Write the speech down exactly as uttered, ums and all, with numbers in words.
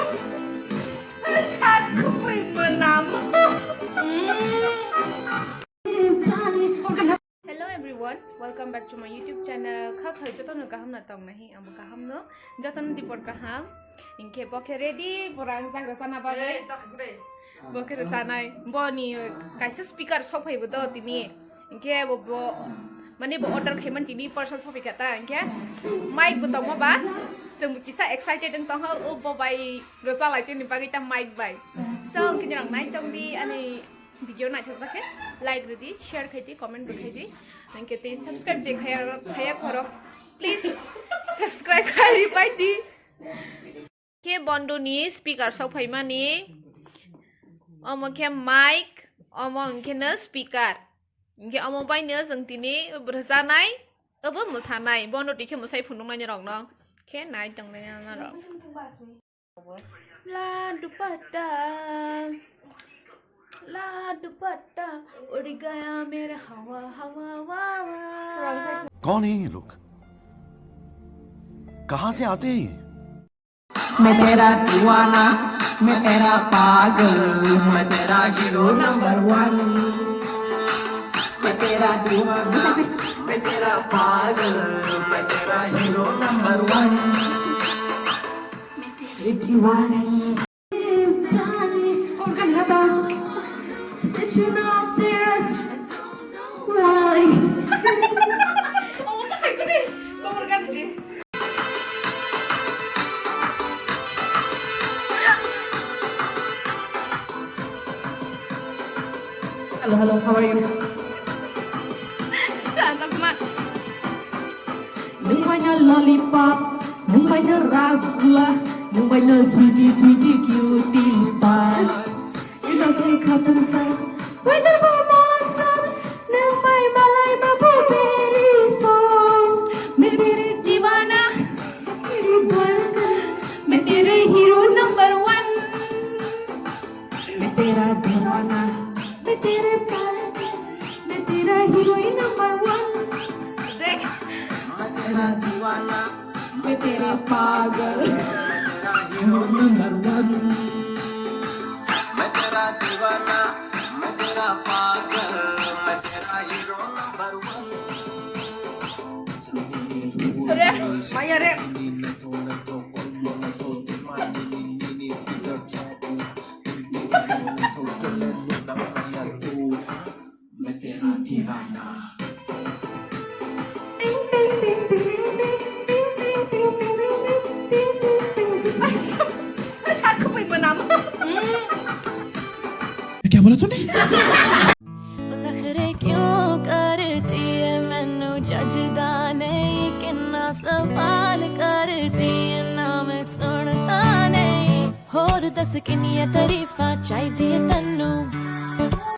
Hello everyone, welcome back to my YouTube channel. Kha phai jotono kaham na tong nahi, amo kaham no, jotono dipor kaham. Inkhe bo khe ready, borang jagra sana bagwi. Bo khe rwchanai, boni kaisa speaker sok phaibo do tini. Inkhe bo, bo, mane bo order khaiman tini parcel sophi kha ta, inkhe mic bo tongma ba, chwng bo kisa excited wng tongkha, o bo bai rwchalai tini bagwi ta mic bai. So, inkhe norok nai tong di ani video naithok jakhe, like rwdi, share khaidi, comment bo khaidi. Inkhe tei subscribe je khaya, khaya khorok, please subscribe khai bai di. Khe bondoni speaker sok phaimani, omo khe mic, omo hwnkhe no speaker. Inkhe omo bai no chwng tini rwchanai, obo mwsanai, bondo twi khe mwsai phunuknai norok no. Khe nai tongnai norok. La dupatta, la dupatta, uri gaya mere hawa, hawa, wa, wa. कौन है ये लोग? कहाँ से आते हैं ये? मैं तेरा दीवाना, मैं तेरा पागल, मैं तेरा हीरो नंबर वन। मैं तेरा दीवाना, मैं तेरा पागल, मैं तेरा हीरो नंबर वन। मैं तेरी दीवानी। कौन गाने गाता? Sitting up there, I don't know why. Hello, hello, how are you? Nung bai no lollipop, nung bai no rasgulla, nung bai no sweetie, sweetie, cutie pie. Ino se khatungsa, weather bo monsoon, nung bai malai babu berry song. मैं तेरी दीवाना, तेरी धड़कन, मैं तेरे hero number one. मैं तेरा दीवाना, मैं तेरे पागल, मैं तेरा हीरोइन नंबर वन। देख। मैं तेरा दीवाना, मैं तेरा पागल, मैं तेरा हीरो नंबर वन। मैं तेरा दीवाना, मैं तेरा पागल, मैं तेरा हीरो नंबर वन। अरे, माया रे। क्या बोला तूने? नखरे क्यों करती है, मैनू जजदा नहीं, किन्ना सवाल करती है, ना मैं सुनता नहीं। होर दस किन्नियां तारीफां चाहिदी तन्नू।